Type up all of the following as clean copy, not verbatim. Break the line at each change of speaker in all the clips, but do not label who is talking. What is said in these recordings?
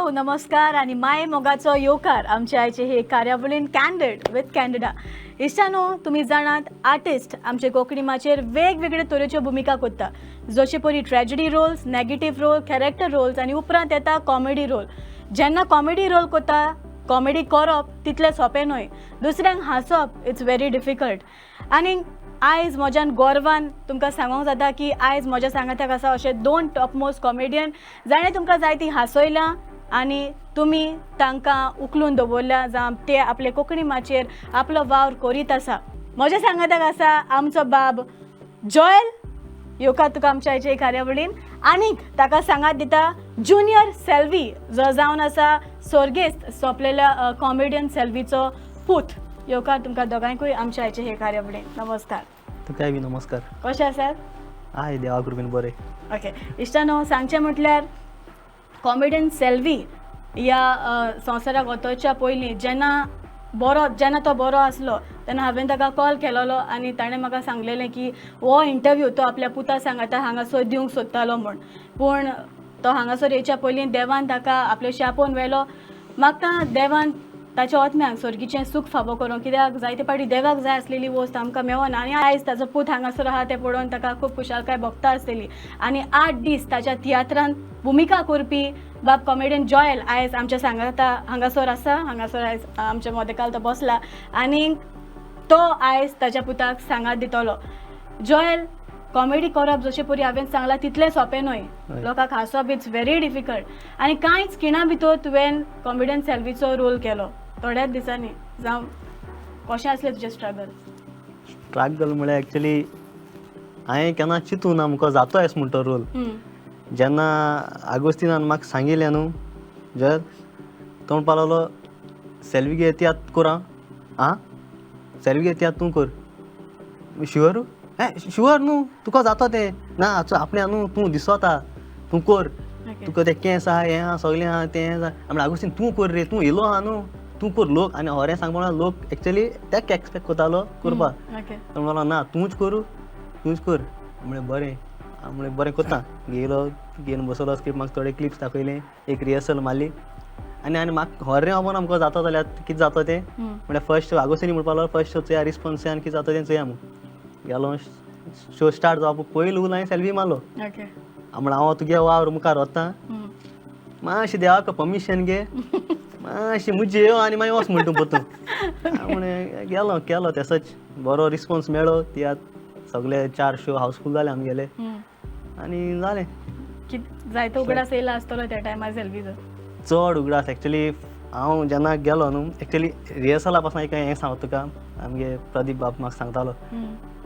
Hello, नमस्कार आनी माये मोगाचो येवकार आमच्या आयचे हे कार्यावळीन कॅन्डीड विथ कॅन्डिडा. इश्टानो, तुमी जाणात, आर्टिस्ट आमचे कोंकणी माचयेर वेगवेगळे तरेच्यो भुमिका करता, जशे परी tragedy roles, negative role, character roles आनी उपरांत येता कॉमेडी रोल. जेन्ना कॉमेडी रोल करता, कॉमेडी करप तितलें सोंपें न्हय. दुसऱ्यांक हांसप it's very difficult. आनी आयज म्हज्यान गर्वान तुमकां सांगूंक जाता की आयज म्हज्या सांगाताक आसा अशे दोन टॉप मोस्ट कॉमेडियन, जाणें तुमकां जायती हांसयलां आनी तुमी तांकां उखलून दवरल्या, जावं ते आपले कोंकणी माचयेर आपलो वावर करीत आसा. म्हज्या सांगाताक आसा आमचो बाब जॉयल. येवकार तुका आमच्या आयच्या कार्यावळीन. आनीक ताका सांगात दिता ज्युनियर सेल्वी, जो जावन आसा सोर्गेस्त सोंपलेल्या कॉमेडियन सेल्वीचो पूत. येवकार तुमकां दोगांयकूय आमच्या आयचे हे कार्यावळीन. नमस्कार.
तुकाय बी नमस्कार.
कशें आसात?
हाय, देवा कृपेन बरें.
ओके इश्टानो, सांगचें म्हटल्यार कॉमेडियन सेल्वी ह्या संवसाराक वचच्या पयलीं जेन्ना तो बरो आसलो तेन्ना हांवें ताका कॉल केलोलो आनी ताणें म्हाका सांगलेलें की हो इंटरव्यू तो आपल्या पुता सांगाता हांगासर दिवंक सोदतालो म्हूण. पूण तो हांगासर येवच्या पयलीं देवान ताका आपल्याशी आपोवन व्हेलो. म्हाका देवान ताच्या आत्म्याक स्वर्गीचें सूख फावो करूं, कित्याक जायते फावटी देवाक जाय आसलेली वस्त आमकां मेवना. आनी आयज ताजो पूत हांगासर आहा तें पळोवन ताका खूब खुशालकाय भोगता आसतली. आनी 8 दीस ताच्या तियात्रांत भुमिका करपी बाब कॉमेडियन जॉयल आयज आमच्या सांगाता हांगासर आसा. हांगासर आयज आमच्या मोदेकाल तो बसला आनी तो आयज ताच्या पुताक सांगात दितलो. जॉयल, कॉमेडी करप जशें परी हांवें सांगलां तितलें सोंपें न्हय. लोकांक हांसप it's very difficult. आनी कांयच खिणा भितर तुवें कॉमेडियन सेल्वीचो रोल केलो थोड्याच दिसांनी. जावं कशें आसलें तुजें स्ट्रगल?
स्ट्रगल म्हळ्यार एक्चुली हांवें केन्ना चिंतूं ना मुखार जातो एस म्हण तो रोल. जेन्ना आगोस्तिनान म्हाका सांगिल्लें न्हू, जर तो म्हणपा लागलो, "सेल्वी गे तियात्र कोर." आं आं, "सेल्वी गे तियात्र तूं कर, शुअर?" "ए, शुअर न्हू, तुका जाता तें ना आपणें न्हू, तूं दिसोता, तूं कर. तुका ते केंस आहा, हें आहा, सगळें आहा, तें आहा." म्हणल्यार, "आगोस्तीन, तूं कर रे, तूं येयलो आहा न्हू, तूं कर." लोक आनी खरें सांगपा म्हणल्यार लोक एक्चुली तेक एक्सपेक्ट करतालो करपाक. तो म्हणलो, "ना, तूंच करूं, तूंच कर." म्हणलें, "बरें." हांव म्हणलें, "बरें, करता." गेलो, घेवन बसलो स्क्रिप्ट, म्हाका थोडे क्लिप्स दाखयले, एक रिहर्सल मारली आनी म्हाका खरें खबर ना आमकां जाता जाल्यार कितें जाता तें. म्हणल्यार फर्स्ट आगोस्तीनी म्हणपा लागलो, "फर्स्ट शो चोया, रिस्पोन्स चोया आनी कितें जाता तें चोया." म्हूण गेलो, शो स्टार्ट जावपा पयलो उलो हांवें सेल्वी मारलो. म्हणल्यार, "हांव तुगे वावर मुखार वता, मातशें देवाक परमिशन घे, मातशें मुजे यो आनी मागीर वच म्हणटा तूं पोरतून." हांव म्हणलें, गेलो, केलो तेसोच, बरो रिस्पोन्स मेळ्ळो. तियात्र सगळे चार शो हाऊसफूल जाले आमगेले आनी जालें.
जायतो उगडास येयला आसतलो त्या टायमार सेल्वीचो.
चड उगडास. एक्चुली हांव जेन्ना गेलो न्हू, एक्चुली रिहर्सला पासून एक हें सांगता तुका, आमगे प्रदीप बाब म्हाका सांगतालो,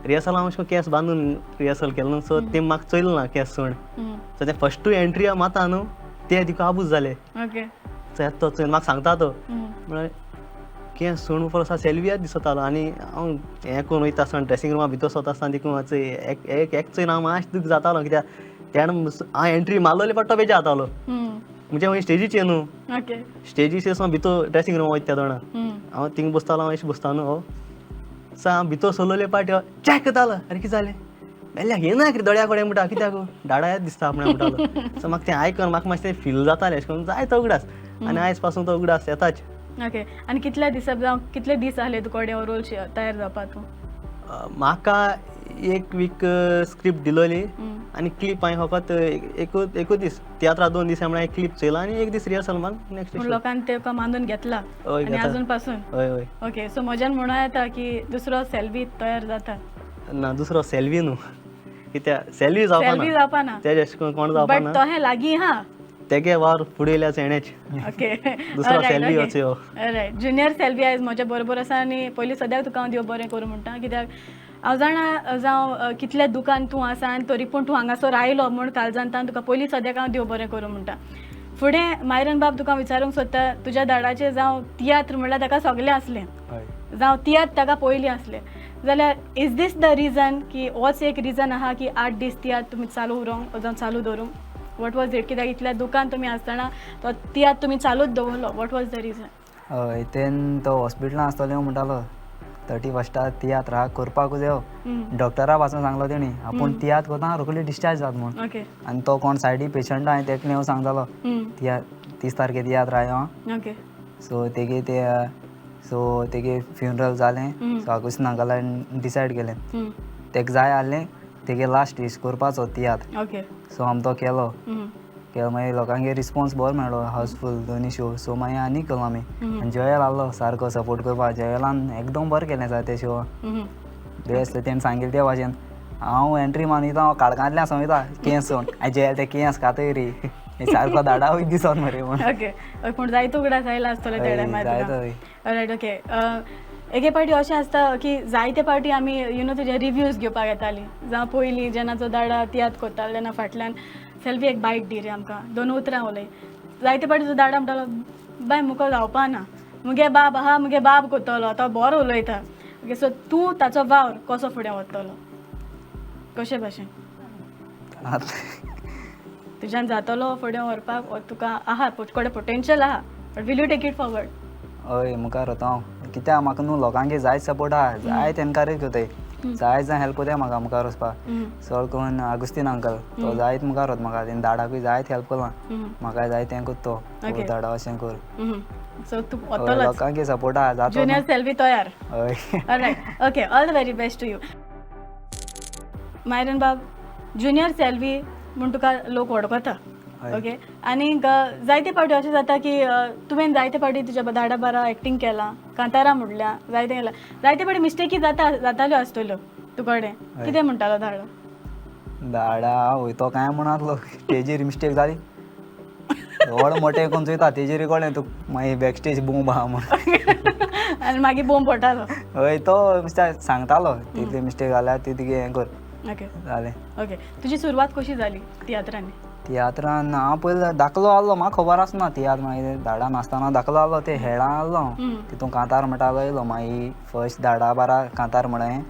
रिहर्सला हांव अशें केंस बांदून रिहर्सल केलो न्हू, सो ते म्हाका चोयलें ना केंस सोड. सो ते फस्टूय एंट्री माता न्हू, ते तिका आबूज जाले. सो तो चोय म्हाका सांगता तो, म्हळ्यार केंस सोड परस सेल्वियाच दिसतालो. आनी हांव हें करून वयता आसतना, ड्रेसिंग रुमा भितर सरता आसतना, देखून चोय एक एक एक चोयन हांव मातशें दूख जातालो, कित्याक तेणें हांव एंट्री मारलोली, पण तो बेजार जातालो. म्हणजे हांव स्टेजीचेर न्हू, स्टेजीचेर सावन भितर ड्रेसिंग रुमा वयता तेदोणा हांव थिंग बसतालो, हांव अशें बसता न्हू हो, सो हांव भितर सरलोले पाटी चॅक करतालो, "आरे, कितें जालें मेल्ल्याक? येना कितें दोळ्या कडेन?" म्हणटा, "कित्याक डाडायात दिसता आपणें?" म्हणटालो. सो म्हाका तें आयकून म्हाका मातशें फील जातालें. अशें करून जायतो उगडास आनी आयज पासून तो उगडास येताच.
ओके, आनी कितल्या दिसा जावं कितले दीस आहले तुका हो रोल तयार जावपाक तूं?
म्हाका एक वीक स्क्रिप्ट दिलोली आनी क्लिप हांवें फकत एकूच एकूच दीस, तियात्रा 2 दीस म्हळ्यार क्लिप चोयला आनी एक दीस रिहर्सल मारून नेक्स्ट.
पूण लोकांनी तेका मानून घेतला
हय,
आनी
घेतला.
अजून पासून.
हय हय
ओके, सो म्हज्यान म्हणूं येता की दुसरो सेल्वी तयार जाता?
ना, दुसरो सेल्वी न्हू, कित्याक सेल्वी जावपा
सेल्वी
ना.
जावपा ना.
तेजे अशें करून कोण जावपा
बट
ना.
तो हें लागीं हा.
तेगे वावर फुडें येयल्यार हेणेच. दुसरो सेल्वी वचयो हो.
रायट, ज्युनियर सेल्वी आयज म्हज्या बरोबर आसा आनी पयलीं सद्याक तुका हांव देव बरें करूं म्हणटा, कित्याक हांव जाणा जावं कितल्या दुकान तूं आसा आनी तरी पूण तूं हांगासर आयलो म्हूण काळजान तुका पयलीं सद्याक हांव देव बरें करूं म्हणटा. फुडें मायरन बाब, तुका विचारूंक सोदता, तुज्या दाडाचें जावं तियात्र म्हणल्यार ताका सगळें आसलें. जावं तियात्र ताका पयलीं आसलें जाल्यार is these the reason की होच एक रिजन आहा की 8 दीस तियात्र तुमी चालू उरोंक जावं चालू दवरूंक? What was it? कित्याक इतल्या दुकान तुमी आसतना तो तियात्र तुमी चालूच दवरलो. What was the reason?
हय, तेन तो हॉस्पिटलान आसतलो म्हणटालो. 31 तियात्र आहा करपाकूच यो. डॉक्टरा पासून सांगलो तेणी आपूण तियात्र करता रोखडी डिस्चार्ज जात म्हूण. आनी तो कोण सायडी पेशंट आहा तेका येवन सांगतालो 30 तारखे तियात्र आहा.
ओके.
सो तेगे ते सो तेगे फ्युनरल जालें. सो आगोस्तीन अंकलान डिसायड केलें तेका जाय आहलें तेगे लास्ट वीश करपाचो तियात्र.
ओके.
सो आमी तो केलो. केलो मागीर लोकांगे रिस्पोन्स बरो मेळ्ळो, हावसफूल दोनी शो. सो मागीर आनी केलो आमी. आनी जयल आहलो सारको सपोर्ट करपाक. जयलान एकदम बरें केलें सार ते शो. बेस्ट तेणें सांगिल्लें ते भाशेन. हांव एंट्री मारून वयता, हांव काळखांतल्यान समजता केंस सोड आनी जयल ते केंस कातय रे सारको धाडावूय दिसोन मरे म्हूण.
ओके, पूण जायतो उगडास आयला आसतलो त्या टायमार.
जायतो.
रायट. ओके, एके पावटी अशें आसता की जायते पावटी आमी you know तुजे रिव्यूज घेवपाक येताली. जावं पयलीं जेन्ना जो दाडा तियात्र करतालो तेन्ना फाटल्यान सेल्फी एक बायट दी रे आमकां, दोन उतरां उलय. जायते पावटी जो दाडा म्हणटालो बाय मुको जावपा ना, मुगे बाब आहा, मुगे बाब करतलो, तो बरो उलयता. ओके, सो तूं ताचो वावर कसो फुडें व्हरतलो, कशे भाशेन तुज्यान जातलो फुडें व्हरपाक, ओ तुका आहा कडेन पोटेन्शियल आहा, but will you take it forward?
हय मुखार वता हांव. कित्याक म्हाका न्हू लोकांगे जायत सपोर्ट आहा, जायत एनकरेज करताय, जायत जाण हेल्प करताय म्हाका मुखार वचपाक. चड करून आगुस्तीन अंकल तो जायत मुखार वता म्हाका, तेणें धाडाकूय जायत हेल्प केलां म्हाका, जाय तें करता तो, धाडा अशें कर.
सो तूं वतलोच,
लोकांगे सपोर्ट आहा जातो.
ज्युनियर सेल्फी तयार.
हय.
Alright, okay, all the very best to you. Myron बाब, ज्युनियर सेल्वी म्हूण तुका लोक वळखता. ओके, आनी जायते फावटी अशें जाता की तुवें जायते फावटी तुज्या धाडा बारा एक्टींग केलां, कांतारा म्हणल्या, जायते केलां, जायते फावटी मिस्टेकी जाताल्यो आसतल्यो तुकडे. कितें म्हणटालो धाडो?
धाडा वय तो कांय म्हणनासलो, स्टेजीर मिस्टेक जाली व्हड मोठें करून चोयता तेजेर कळ्ळें तुका मागीर बॅक स्टेज बोंब आहा म्हूण.
आनी मागीर बोंब पडटालो.
हय, तो सांगतालो तितली मिस्टेक जाल्यार ती तुगे हें कर.
ओके,
जालें.
ओके, तुजी सुरवात कशी जाली तियात्रांनी?
तियात्रान हांव पयलीं धाकलो आहलो, म्हाका खबर आसना तियात्र. मागीर धाडा नासतना धाकलो आहलो, ते हेळां आहलो, तितून कांतार म्हणटालो येयलो. मागीर फर्स्ट धाडा बारा कांतार म्हळें.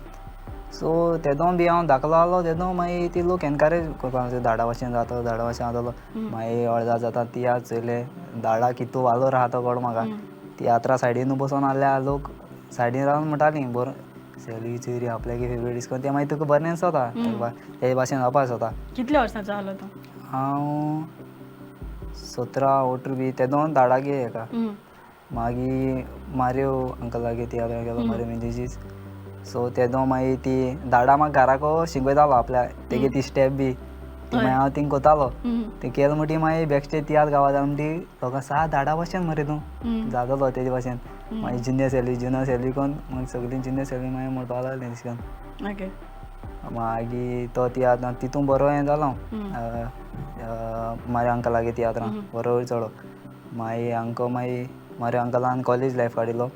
सो तेदो बी हांव धाकलो आहलो तेदो मागीर ती लोक एनकरेज करपाक लागले, धाडा भाशेन जातलो, धाडा भाशेन जातलो. मागीर अर्दा जाता तियात्र चोयले, धाडा कितू वालोर आहा तो कळ्ळो म्हाका. तियात्रा सायडीन बसोन आहल्या लोक सायडीन रावन म्हणटाली बरो सेल्वी चोयरी आपल्यागे फेवरेट डिस्कोन, तें मागीर तुका बरें दिसता, ते भाशेन जावपा दिसता.
कितल्या वर्सांचो आहलो तूं?
हांव 17-18 बी तेदो धाडागे हेका. मागीर मारियो अंकलागे तियात्र गेलो, मारियो मिनेजीस. सो तेदो मागीर ती धाडा म्हाका घराको शिकयतालो आपल्या तेगे ती स्टेप बी ती मागीर हांव थिंग करतालो. ते केलें म्हणटी मागीर बॅक स्टेज तियात्र गावता जाल्यार म्हणटी लोकां सा धाडा भाशेन मरे तूं जातलो तेजे भाशेन. मागीर ज्युनियर सेल्वी, ज्युनियर सेल्वी कोन्न मागीर सगळीं ज्युनियर सेल्वी मागीर म्हणपाक लागलीं तशें करून.
ओके.
मागीर तो तियात्र तितून बरो हें जालो, मारियो अंकलागे तियात्रान बरो वयर चडलो. मागीर अंको मागीर मारियो अंकलान कॉलेज लायफ काडिल्लो,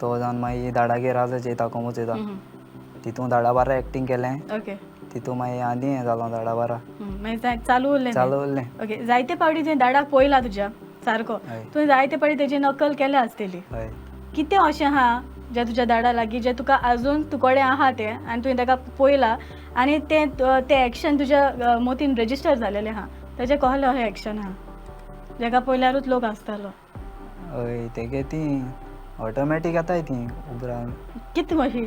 तो जावन मागीर धाडागेर राजा चेयता कोमो चोयता, तितून धाडा बारा एक्टींग केलें.
ओके.
तितून मागीर आनी हें जालो धाडा बारा.
मागीर चालू उरलें.
चालू उरलें.
ओके, जायते फावटी तुवें धाडाक पळयला तुज्या सारको, तुवें जायते फावटी तेजी नकल केल्या आसतली. कितें अशें आहा जें तुज्या धाडा लागीं जें तुका आजून तुकडे आहा तें, आनी तुवें ताका पळयलां आनी तें तें एक्शन तुज्या मोतीन रेजिस्टर जालेलें आहा, तेजें कहलें अहें एक्शन आहा जेका पळयल्यारूच लोक आसतालो?
हय, तेगे ती ऑटोमॅटीक येताय ती उपरांत.
कितें अशी?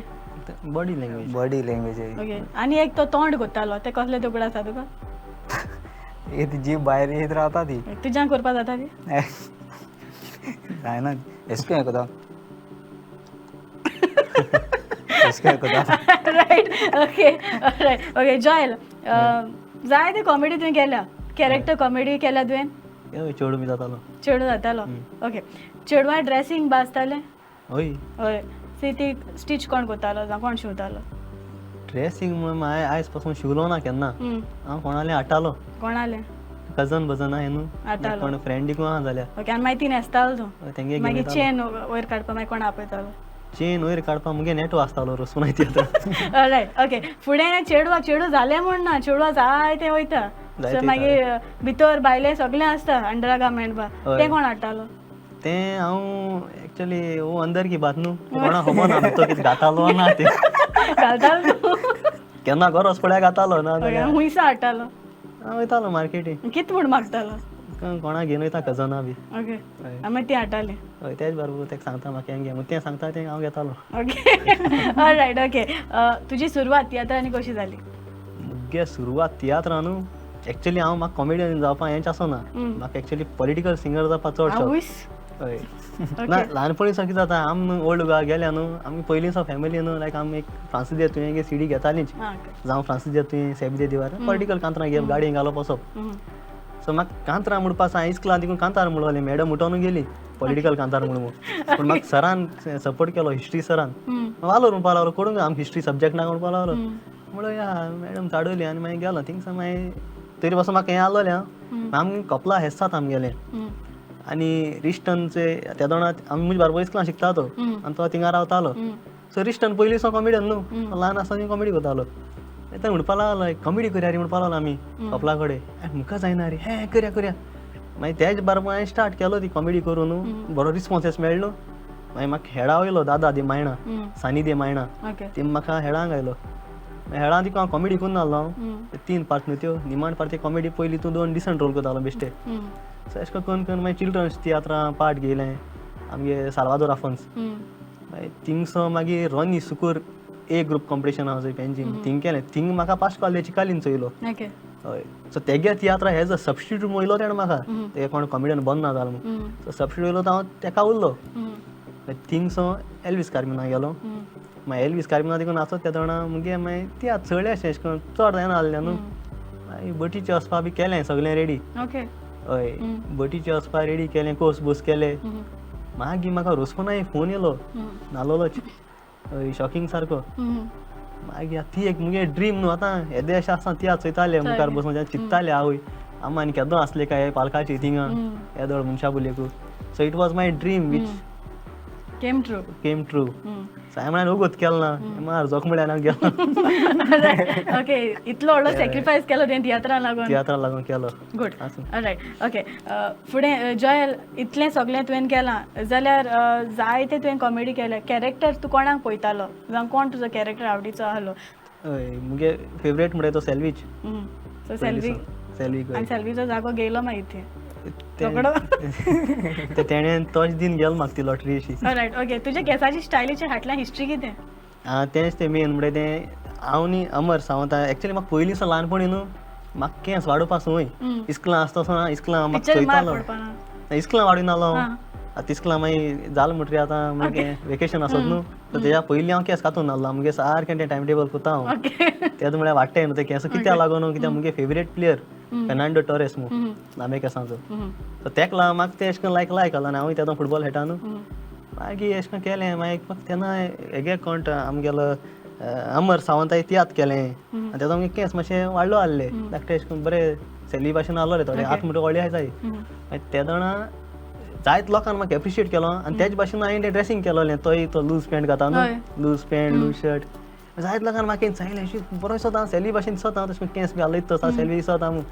Body language.
Body language.
Okay, आनी एक तो तोंड करतालो तें कसलें तुकडे आसा तुका?
एक ती जीभ भायर येत रावता ती.
तुज्यान करपा जाता ती?
जायना, एशें हें करता, एशें करता.
Right, okay, right, okay. Joel, जायते कॉमेडी तुवें केल्या, कॅरेक्टर कॉमेडी केल्या तुवें?
चेडूं बी जातालो.
चेडूं जातालो. ओके, चेडवां ड्रेसींग बी आसतालें?
हय.
हय, सी ती स्टीच कोण करतालो जावं कोण शिंवतालो?
ड्रेसींग म्हणून हांवें आयज पासून शिंवलो ना केन्ना. हांव कोणालें हाडटालो.
कोणालें?
कजन बजन आहा न्हू, कोण फ्रेंड देखून आहा जाल्यार.
ओके, आनी मागीर ती न्हेसतालो तूं?
तेंगे
मागीर चेन वयर काडपा मागीर कोण आपयतालो?
चेन वयर काडपा मुगे नेटो आसतालो रसून तियात्र.
Right, okay. फुडें चेडवा चेडूं जालें म्हूण ना, चेडवां जायते वयता, सो मागीर भितर भायलें सगळें आसता अंडर गार्मेंट बा, तें कोण हाडटालो?
तें हांव एक्चुअली वो अंदर की बात न्हू, कोणा खबर ना तो कितें घातालो ना तें.
घालतालो तूं?
केन्ना गरज पडल्यार घातालो, ना
हुंयसा हाडटालो?
हांव वयतालो मार्केटीन.
कितें म्हूण मागतालो?
कोणा घेवन वयता कजना बी.
ओके, मागीर ती हाडटाली.
हय, तेच बरोबर तेका सांगता म्हाका हें घे म्हूण, तें सांगता तें हांव घेतालो.
Okay, all right. ओके, तुजी सुरवात तियात्रांनी कशी जाली?
मुगे सुरवात तियात्रां न्हू, एक्चुली हांव म्हाका कॉमेडियन जावपा हेंच आसना, म्हाका एक्चुली पॉलिटिकल सिंगर जावपा चड शौक. हय ना, ल्हानपणी सावन कितें जाता, आम ओल्ड गोवा गेल्या न्हू, आमी पयलीं सावन फॅमिली न्हू, लायक आमी एक फ्रांसीस दे तुयें सीडी घेतालीच, जावं फ्रांसीस दे तुयें सेब दे दिवार पॉलिटिकल कांतरां घेवप, गाडयेन घालप वचप. सो म्हाका कांतरां म्हणपा आसा, हांवें इस्कुलान देखून कांतार म्हणलें, मॅडम उठोवन गेली पॉलिटिकल कांतार म्हणून. पूण म्हाका सरान सपोर्ट केलो, हिस्ट्री सरान, वालोर म्हणपा लागलो, करूंक आमकां हिस्ट्री सब्जेक्ट ना म्हणपा लागलो. म्हणलो या मॅडम चाडवली आनी मागीर गेलो थिंगसान. मागीर तरी पासून म्हाका हें आसलोलें आं, आमकां कपला हेस्सात आमगेलें. आनी रिश्टनचे त्या दोणा आमी म्हजे बारबोर इस्कुलान शिकता तो, आनी तो थिंगा रावतालो. सो रिश्टन पयलीं सावन कॉमेडियन न्हू, ल्हान आसतना कॉमेडी करतालो. ते म्हणपा लागलो कॉमेडी करया रे म्हणपा लागलो आमी कपला कडेन, मुखा जायना रे हें करया करया. मागीर तेज बारबोर हांवें स्टार्ट केलो ती कॉमेडी करून, बरो रिस्पोन्स मेळ्ळो न्हू. मागीर म्हाका हेडा वयलो दादा दे मायणा, सानी दे मायणा, ती म्हाका हेडांक आयलो. हेडां तिका हांव कॉमेडी करून आसलो हांव, 3 पार्ट न्हू त्यो, निमाण पार्ट ती कॉमेडी पयली तूं 2 डिसंट रोल करतालो बेश्टे. सो अशें करून करून मागीर चिल्ड्रन्स तियात्रां पार्ट घेयलें आमगे साल्वादोर आफोन्स. मागीर थिंगसो मागीर रोनी सुकूर ए ग्रूप कॉम्पिटिशन आसा पेंजीम, थिंग केलें, थिंग म्हाका पास्कॉल चिकालीन चोयलो. हय, सो तेगे तियात्रा एज अ सबस्टिट्यूट वयलो तेणें म्हाका, ते कोण कॉमेडियन बंद ना जालो म्हूण. सो सबस्टिट्यूट वयलो तो हांव तेका उरलो. मागीर थिंगसो एल्वीस कार्मिना गेलो. मागीर एल्वीस कार्मिना देखून आसत त्या दोणा मुगे मागीर तियात्र चडले अशें अशें करून चड जायना जाल्लें न्हू. मागीर बटीचें वचपा बी केलें सगळें रेडी. हय, बटीचें वचपा रेडी केलें, कोर्स बोस केले. मागीर म्हाका रोसकोनाय फोन येयलो नालोलोच, हय शॉकिंग सारको. मागीर ती एक मुगे ड्रीम न्हू, आतां येदे अशें आसतना तियात्र चोयताले मुखार बसून चिंतताले आवय आमा आनी केदो आसले काय पालकाची थिंगा येदोळ मनशा बुलेकू. So it was my dream which
came true.
Came true. So हांवें म्हळ्यार वगत केलो ना, मार जोख म्हळ्यार गेलो.
ओके, इतलो व्हडलो सॅक्रिफायस केलो तुवें तियात्रां लागून.
तियात्रां लागून केलो.
Good, all right. ओके, फुडें जॉयल, इतलें सगळें तुवें केलां जाल्यार जायते तुवें कॉमेडी केल्या, कॅरेक्टर तूं कोणाक पळयतालो, जावं कोण तुजो कॅरेक्टर आवडीचो आहलो?
हय, मुगे फेवरेट म्हळ्यार तो सेल्वीच.
सो सेल्वी,
सेल्वी
आनी सेल्वीचो जागो गेलो मागीर थंय
तेणें तोच दिन गेलो म्हाका ती लॉटरी अशी.
ऑलरायट. ओके, तुज्या केसाची स्टायलीच्या फाटल्यान हिस्ट्री कितें?
आं, तेंच तें मेन म्हळ्यार तें हांव न्ही अमर सावंत. एक्चुली म्हाका पयलीं सावन ल्हानपणी न्हू म्हाका केंस वाडोवपा संवय, इस्कुलां आसता आसतना इस्कुलां म्हाका चोयतालो, इस्कुलां वाडयनालो हांव. आतां इस्कुलां मागीर जालें म्हणटकीर आतां मागीर वेकेशन आसत न्हू, सो तेज्या पयलीं हांव केंस कातून नासलो, मुगे सारकें तें टायम टेबल कोता हांव. तें म्हळ्यार वाडटाय न्हू तें केंस कित्याक लागून न्हू, कित्याक मुगे फेवरेट प्लेयर फेर्नांडो टॉरेस म्हूण लांबे केंसांचो, सो तेका लागून म्हाका तें अशें करून लायक लायक आसलो आनी हांवूय तेदो फुटबॉल खेळटा न्हू. मागीर अशें करून केलें. मागीर म्हाका तेन्ना हेगे कोण आमगेलो अमर सावंताय तियात्र केलें आनी तेजो मागीर केंस मातशें वाडलो आहले, धाकटे अशें करून बरे सेली भाशेन आहलोले थोडे, आतां म्हणटा व्हडले आसाय. मागीर तेदोणा जायत लोकांनी म्हाका एप्रिशिएट केलो आनी तेज भाशेन हांवें तें ड्रेसींग केलोलें, तोय तो लूज पॅन्ट घाता न्हू, लूज पॅन्ट लूज शर्ट. जायत लोकांनी म्हाका सांगलें अशें बरो दिसता सेली भाशेन दिसता, तशें केंस बी हालयता तसो सेली दिसता म्हूण,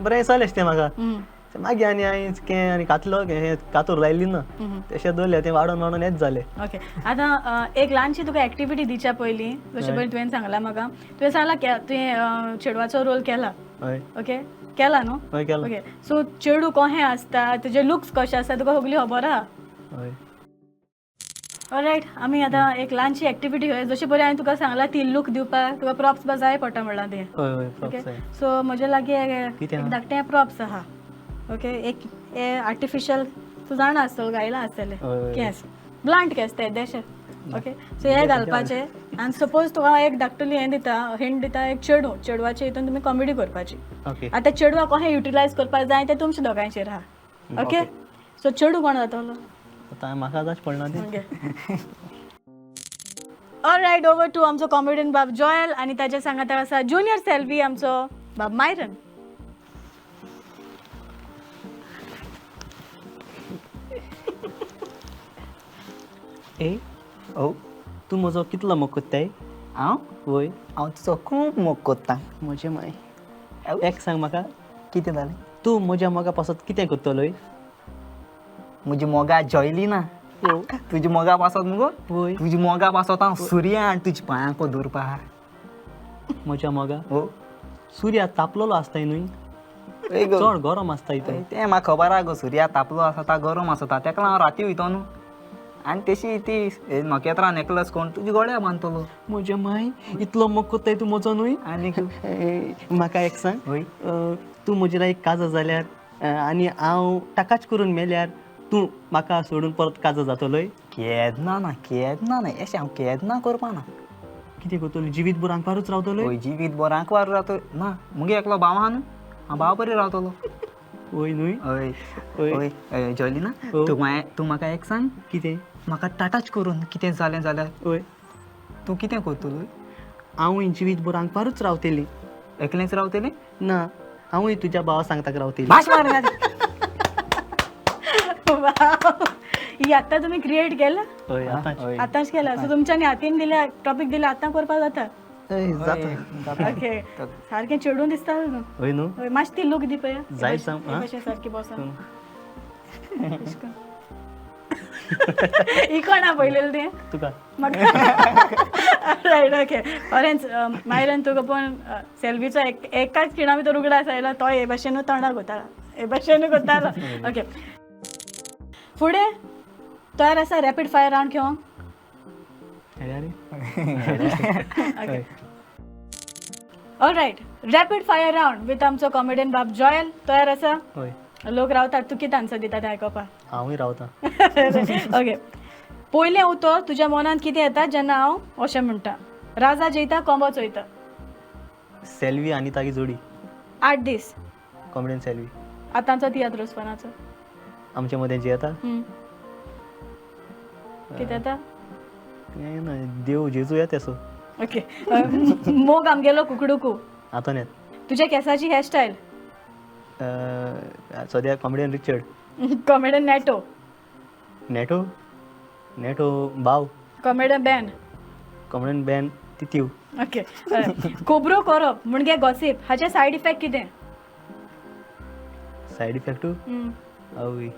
बरें दिसलें तें म्हाका. मागीर आनी हांवें कें आनी कातलो कातूर लायली ना, तशें दवरलें तें वाडोवन वाडोवन हेंच जालें.
ओके, आतां एक ल्हानशी तुका एक्टिविटी दिवच्या पयलीं, जशें पयलीं तुवें सांगलां म्हाका, तुवें सांगलां तुवें चेडवाचो रोल केला. ओके, केला न्हू?
हय केला.
ओके, सो चेडूं कशें आसता, तुजे लुक्स कशें आसता, तुका सगळी खबर आहा.
हय.
ऑलरायट, आमी आतां एक ल्हानशी एक्टिविटी हय, जशें पळय हांवें तुका सांगलां ती लूक दिवपाक तुका प्रॉप्स बा जाय पडटा म्हणलां तें. ओके, सो म्हजे लागीं एक धाकटें प्रॉप्स आहा. ओके, एक हे आर्टिफिशियल तूं जाणा आसतलो, घायलां आसतलें केंस, ब्लांट केंस ते देशे. ओके, सो हे घालपाचें आनी सपोज तुका एक धाकटुली हें दिता, हिंट दिता, एक चेडूं, चेडवाचे हितून तुमी कॉमेडी करपाची. आतां चेडवाक कशें युटिलायज करपाक जाय तें तुमच्या दोगांयचेर आहा. ओके, सो चेडूं कोण जातलो?
आतां म्हाका आतांच पडना तें.
ऑलरायट, ओवर टू आमचो कॉमेडियन बाब जॉयल आनी ताच्या सांगाता आसा ज्युनियर सेल्वी आमचो बाब मायरन.
ए
ओ,
तूं म्हजो कितलो मोग कोत्ताय?
हांव?
वय,
हांव तुजो खूब मोग कोत्ता.
म्हजें माय एक सांग म्हाका,
कितें जालें?
तूं म्हज्या मोगा पासत कितें करतलोय?
म्हजी मोगा जॉयली ना, तुजी मोगा पासत मुगो?
वय,
तुजी मोगा पासत हांव सुर्या आनी तुज्या पांयांक दवरपा.
म्हज्या मोगा
हो,
सुर्या तापलेलो आसताय न्हय? चड गरम आसता इतून.
तें म्हाका खबर आहा गो, सुर्या तापलो आसता, गरम आसता, तेका लागून हांव राती वयतो न्हू. आनी तेशी ती नखेत्रां नेकलस कोण तुजी गळ्या बांदतलो.
म्हज्या माय, इतलो मोग कोत्ताय तूं म्हजो न्हय.
आनी
म्हाका एक सांग,
हय,
तूं म्हजे लायक काजा जाल्यार आनी हांव टाकाच करून मेल्यार तूं म्हाका सोडून परत काजा जातलोय?
केन्ना ना, केन्ना ना, एशें हांव केन्ना करपा ना.
कितें करतलो? जिवीत भर आंकवारूच रावतलो?
हय, जिवीत भर आंकवार रावतो ना. मुगे एकलो भाव आहा न्हू, हांव भाव बरी रावतलो.
हय न्हय?
हय हय. जॉयलिना, तूं म्हाका एक सांग.
कितें?
म्हाका टाटाच करून कितें जालें जाल्यार
हय
तूं कितें करतलो?
हांवूय जिवीत भर आंकवारूच रावतली.
एकलेंच रावतलें?
ना, हांवूय तुज्या भावा सांगताक रावतली.
भाश मार.
ही आतां तुमी क्रिएट केला?
हय, आतांच
आतांच केला. सो तुमच्यांनी हातीन दिल्या, टॉपीक दिल्या, आतां करपाक जाता.
जाता.
ओके, सारकें चेडून दिसता.
हय न्हू?
मातशी ती लूक दी पळय.
जाय सांग.
सारकी बसा. ही कोणा पळयलेलें तें?
तुका.
म्हाका. Right, okay. ऑरेंज मायरन, तुका पण सेल्फीचो एकाच खिणा भितर उगडास आयलो, तो हे भाशेनूच तोंडाक वतालो, हे भाशेनूच करतालो. ओके, फुडें तयार आसा रॅपीड फायर रावंड खेळोंक? Okay, all right. Rapid fire round with आमचो कॉमेडियन बाब जॉयल. तयार आसा?
हय.
लोक रावतात तूं कितें आन्सर दिता तें आयकोपा.
हांवूय रावता.
ओके, पयलें उतर तुज्या मनांत कितें येता जेन्ना हांव अशें म्हणटा? राजा जयता कोंबो चोयता.
सेल्वी आनी तागी जोडी.
8 दीस.
कॉमेडियन सेल्वी.
आतांचो तियात्र रोसपनाचो
आमचे मदें जे येता
कितें येता?
ना, देव जेजू येता सो.
ओके, मोग आमगेलो कुकडुकू.
आतां येत.
तुज्या केसाची हेअरस्टायल?
सद्या comedian Richard.
Comedian Neto.
Neto, Neto भाव.
Comedian ban.
कॉमेडियन बॅन तितीव.
ओके, खबरो करप म्हणजे गॉसीप हाचे सायड इफेक्ट कितें?
सायड इफेक्ट आवय,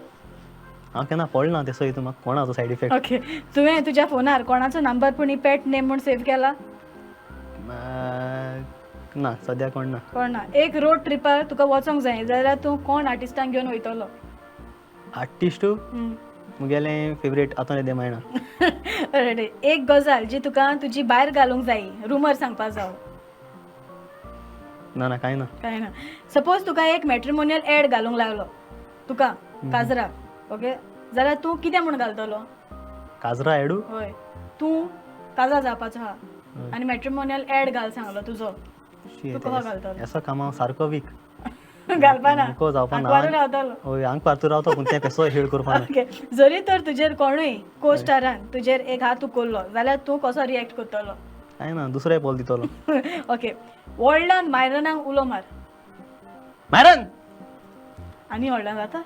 हांव केन्ना पडना तेसो हितून, म्हाका कोणाचो सायड इफेक्ट.
ओके, तुवें तुज्या फोनार कोणाचो नंबर पूण पेट नेम म्हूण सेव केला?
ना, सद्या कोण ना.
कोण ना. एक रोड ट्रिपार तुका वचोंक जाय जाल्यार तूं कोण आर्टिस्टांक घेवन वयतलो?
आर्टिस्टू मुगेलें फेवरेट आतां दे मायणा.
एक गजाल जी तुका तुजी भायर घालूंक जाय, रुमर सांगपा जावो?
ना ना, कांय ना.
कांय ना. सपोज तुका एक मॅट्रिमोनियल एड घालूंक लागलो तुका काजरा, ओके, जाल्यार तूं कितें म्हूण घालतलो?
काजरा एडू?
हय, तूं काजार जावपाचो आहा आनी मॅट्रिमोनियल एड घाल सांगलो तुजो, तूं कसो घालतलो?
एसो कामां सारको वीक
घालपाना,
जावपाना. हय, आंकवार तूं रावतो पूण तें कसो हेळ करपाना.
ओके, जरी तर तुजेर कोणूय को स्टारान तुजेर एक हात उखल्लो जाल्यार तूं कसो रिएक्ट करतलो?
कांय ना, दुसरें बॉल दितलो.
ओके, व्हडल्यान मायरनाक उलो मार.
मायरन.
आनी व्हडल्यान जाता?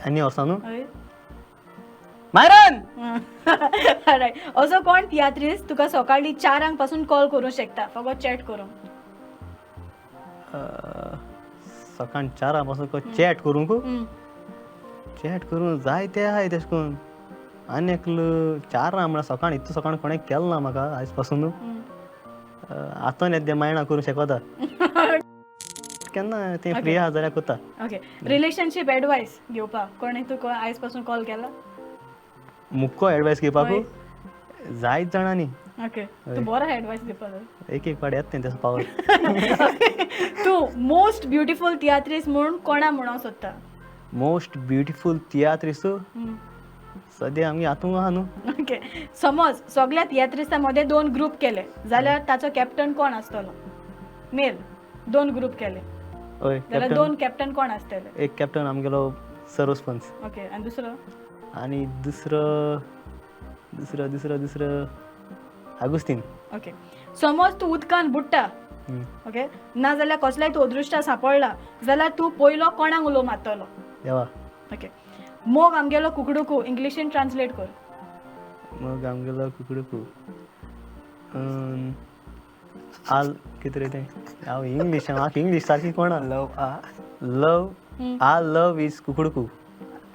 आनी वर्सां न्हू?
हय.
मायरन.
रायट, असो कोण तियात्रीस तुका सकाळीं 4 पासून कॉल करूंक शकता फकत चॅट करूंक?
सकाळ 4 पासून चॅट करूंक? चॅट करूंक जाय ते आहाय तेश करून. आनी एकलो 4 म्हळ्यार सकाळ इतलो सकाळ कोणें केलें ना म्हाका आयज पासून. आतां येता मायणा करूंक शकता केन्ना तें फ्री आहा जाल्यार करता.
ओके, रिलेशनशीप एडवायस घेवपाक कोणें तुका आयज पासून कॉल केला?
मुक्को एडवायस घेवपाक जायत जाणांनी.
ओके, तूं बरो एडवायस दिवपाक.
एक एक पाट येता तें तेसो पावर.
तूं मोस्ट ब्युटिफूल तियात्रीस म्हूण कोणा म्हणूंक सोदता?
मोस्ट ब्युटिफूल तियात्रीस सद्या आमगे आतूं आहा न्हू.
ओके, समज सगळ्या तियात्रिस्तां मदें 2 ग्रूप केले जाल्यार ताचो कॅप्टन कोण आसतलो? मेल 2 ग्रूप केले
हय
जाल्यार 2 कॅप्टन कोण आसतले?
एक कॅप्टन आमगेलो सरोज पंच.
ओके, आनी दुसरो?
आनी दुसरो दुसरो दुसरो दुसरो आगुस्तीन.
ओके, समज तूं उदकान बुडटा, ओके, ना जाल्यार कसल्याय तूं अदृश्टा सांपडला जाल्यार तूं पयलो कोणाक उलो मारतलो?
देवा.
ओके, मोग आमगेलो कुकडुकू इंग्लिशीन ट्रान्सलेट कर.
मोग आमगेलो कुकडुकू आल कितें रे तें? हांव इंग्लीश, म्हाका इंग्लीश सारकी कोणा.
Love a
love a love is कुकडुकू.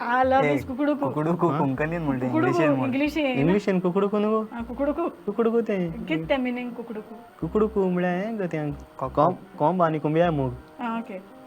आ लव is कुकडुकू.
कुकडुकू कोंकणीन म्हणटा, इंग्लिशीन म्हण.
इंग्लिशीन कुकडुकू न्हू गो?
कुकडुकू.
कुकडुकू तें
कितें तें मिनींग कुकडुकू?
कुकडुकू म्हळ्यार हें गो तें कोंब आनी कोंबया मोग.
ओके,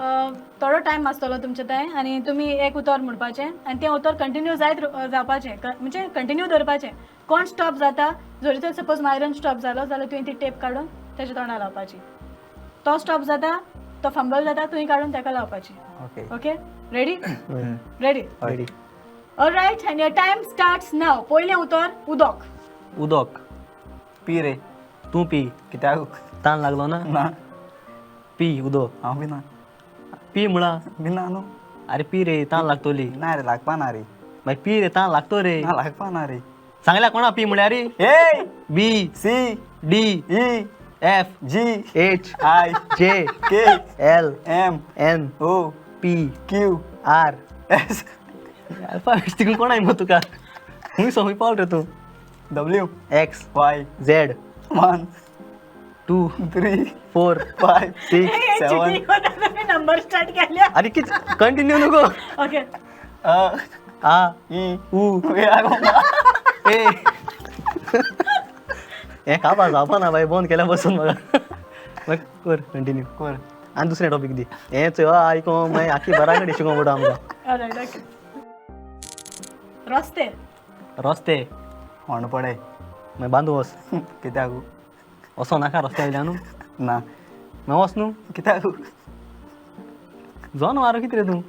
थोडो टायम आसतलो तुमचे थंय आनी तुमी एक उतर म्हणपाचें आनी तें उतर कंटिन्यू जायत जावपाचें, म्हणजे कंटिन्यू दवरपाचें. कोण स्टॉप जाता, जरी तर सपोज मायरन स्टॉप जालो जाल्यार तुवें ती टेप काडून तेच्या तोंडा लावपाची. तो स्टॉप जाता, तो फंबल जाता, तुवें काडून ताका लावपाची.
Okay.
Okay, ready? Ready?
Ready.
Alright, and your time starts now. पयलें उतर उदक.
उदक.
पी रे.
तूं पी.
कित्याक?
तान लागलो ना?
ना.
पी उदक.
हांव पिना.
पी म्हळा.
पिना न्हू.
अरे पी रे, तान लागतली.
ना रे, लागपा ना रे.
मागीर पी रे, तान लागतो रे.
ना, लागपा ना रे.
सांगल्या कोणा पी म्हळ्यार?
ए
B
C
D
E
F
G
H
I
J
K
L
M
N
O
P
Q
R
S
alphabet तिकून कोण मग तुका? खूंय सो खूंय पावल रे तूं?
W
X
Y
Z
1
2
3
4
5
6
7.
Number start केल्या.
अरे किती कंटिन्यू नको.
ओके.
अ
आ
ई
उ ए हे काबा जावपा ना बाय, बंद केल्या बसून म्हाका. मागीर कर कंटिन्यू.
कर.
आनी दुसरें टॉपीक दी. हें चोय आयको मागीर आखी बरा कडेन शिकोवंक पडटा आमकां.
All right, okay. रस्ते.
रस्ते.
होंड पडे.
मागीर बांदू वच.
कित्याक?
वचो नाका रस्त्या वयल्यान न्हू?
ना.
मागीर वच न्हू.
कित्याक?
जोन वारो कितें रे तूं?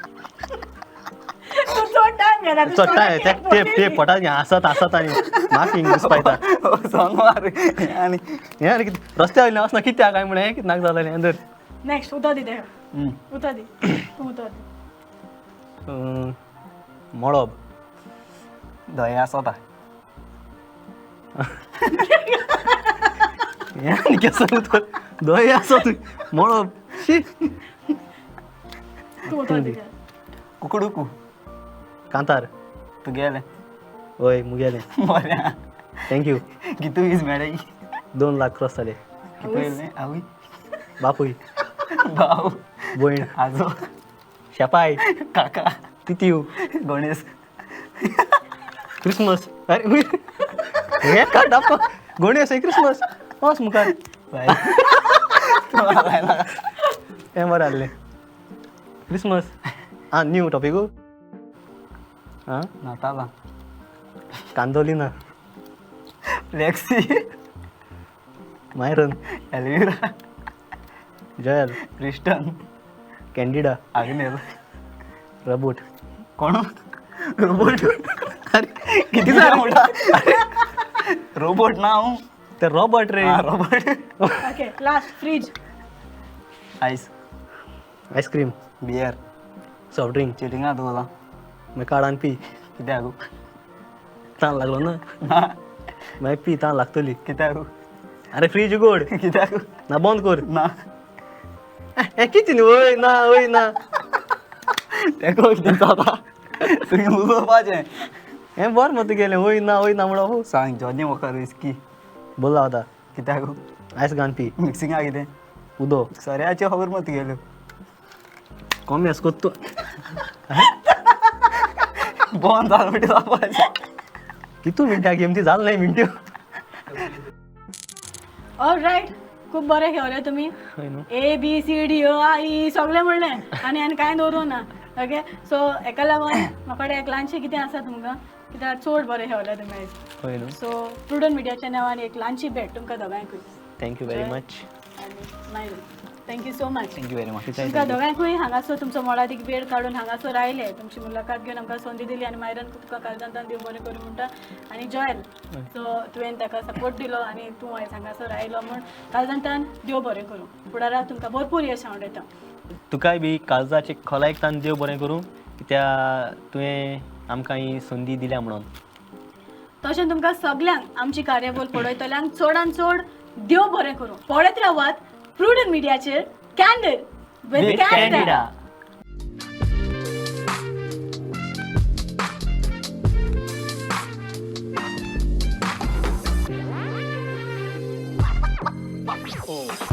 तूं चड टायम घेता. तूं
चडटा ते टेप टेप पोटात आसत आसत आनी म्हाका इंग्लीश पायता.
सोनवार आनी
हें आनी कितें रस्त्या वयल्यान वचना कित्याक काय म्हणलें, हें कितें नाका जालें हें धर.
नेक्स्ट उतर दी तेका. उतर दी, तूं उतर दी.
मळब.
दया आसता.
हें आनी केसो उतर दय आसा तूं मळब शी.
तूं उतर दी तेका.
कुकडुकू.
कांतार.
तुगेलें?
वय, मुगेलें.
बरें.
Thank you.
कितू वीज मेळ्ळे?
2 लाख क्रॉस जाले.
कितू येयलें? आवय.
बापूय.
भाव.
भयण.
आजो.
शेपाय.
काका.
तितीव.
गणेश.
क्रिसमस. अरे हें काड दाखो. गणेश क्रिसमस वच मुखार. हें बरें आहलें क्रिसमस. आं न्यू टॉपिकू. आं
नातालां.
कांदोलिना.
Flexi.
Myron.
एलविरा.
जयल.
Kristen.
Candida.
Agnel.
Robot.
कोण रोबोट?
अरे
किती जाण म्हणटा रोबोट ना हांव.
ते रोबोट रे.
Robot.
Okay, last fridge.
Ice.
Ice cream.
Beer.
Soft drink.
चिटिंगा दवरला.
मागीर काड आनी पी.
कित्याक?
तान लागलो ना?
ना.
मागीर पी, तान लागतली.
कित्याक?
अरे फ्रीज उगड.
कित्याक?
ना, बंद कर.
ना.
हें कितें न्हू? वय ना, वय ना.
तेको कितें जाता तुवें उलोवपाचें.
हें बरें मग तुगेलें. वय ना, वय ना म्हणून.
सांग. Johnny walker whisky.
बोला आतां.
कित्याक?
आयस घालून पी.
मिक्सिंगा कितें?
उदक.
सोऱ्याची खबर मग तुगेल्यो.
कमी आस कोत्तू.
बंद जाल म्हणटा जावपाचें.
कितू मिनटां गेम ती जाल नाही मिनट्यो.
ऑलरायट, खूब बरें खेळले तुमी.
हय न्हू.
ए बी सी डी अ आ ई सगळें म्हणलें आनी आनी कांय दवरूं ना. ओके, सो हेका लागून म्हाका एक ल्हानशें कितें आसा तुमकां, कित्याक चड बरें खेळले तुमी आयज.
हय न्हू.
सो प्रुडंट मिडियाच्या नांवान एक ल्हानशी भेट तुमकां दोगांयकूय.
Thank you very much.
आनी मागीर thank you so much.
Thank you very much.
तुमकां दोगांयकूय हांगासर तुमचो मोलादीक वेळ काडून हांगासर आयले, तुमची मुलाखत घेवन आमकां संदी दिली आनी मायरन तुका काळजांतान देव बरें करूं म्हणटा. आनी जॉयल, सो तुवें ताका सपोर्ट दिलो आनी तूं आयज हांगासर आयलो म्हूण काळजांतान देव बरें करूं. फुडाराक तुमकां भरपूर यश हांव.
तुकाय बी काळजाचे खोलायक तान देव बरें करूं, कित्याक तुवें आमकां ही संदी दिल्या म्हणून.
तशें तुमकां सगल्यांक आमची कार्यावळ पळयतल्यांक चडान चड देव बरें करूं. पळयत रावात प्रुडंट मिडियाचेर कॅन्डीड विथ कॅन्डिडा.
Oh.